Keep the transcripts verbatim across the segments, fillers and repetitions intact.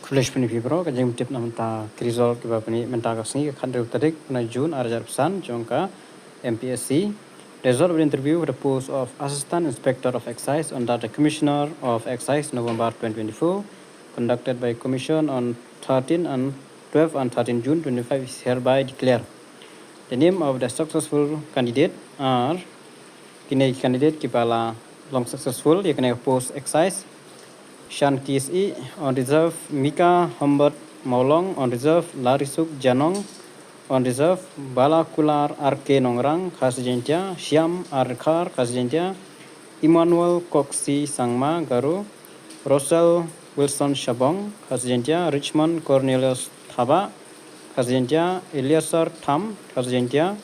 Khublei shibun ïa phi baroh. Ka jingtip na mynta ki result kiba pyni mynta ka sngi ka khathynriew tarik na June arhajar arphew san jong ka M P S C. Result of the interview for the post of Assistant Inspector of Excise under the Commissioner of Excise, November twenty twenty-four, conducted by Commission on thirteen and twelve and thirteen June twenty-five is hereby declared. The name of the successful candidate are, kine candidate kiba la long successful ïa kane post excise: Shanti Sih, on reserve Mika Humbert Mawlong, on reserve Larisuk Janong, on reserve Balakular R K Nongrang, Khasi Jaintia, Shyam R Khar, Khasi Jaintia, Emmanuel Koksi Sangma, Garo, Russell Wilson Shabong, Khasi Jaintia, Richmond Cornelius Thaba, Khasi Jaintia, Eliasar Tham, Khasi Jaintia,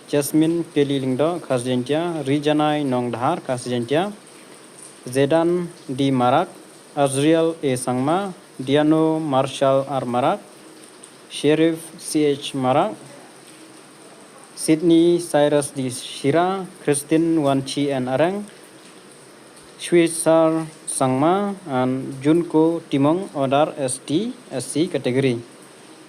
Jasmine Kelly Lyngdoh, Khasi Jaintia, Rijanai Nongdhar, Khasi Jaintia, Zedan D Marak, Azriel A Sangma, Diano Marshall R Marak, Sheriff C H Marak, Sydney Cyrus D Shira, Christine Wanchi N Areng, Shwisar Sangma and Junko Timong, order S T S C category.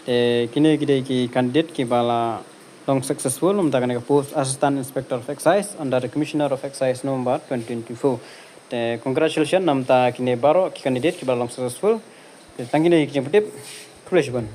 Te kine ki dei ki candidate kiba la long successful na mynta kane ka post Assistant Inspector of Excise under the Commissioner of Excise, November twenty twenty-four. Te congratulations na mynta kine baroh ki candidate kiba la long successful. Te tang kine ki jingpyntip. Khublei shibun.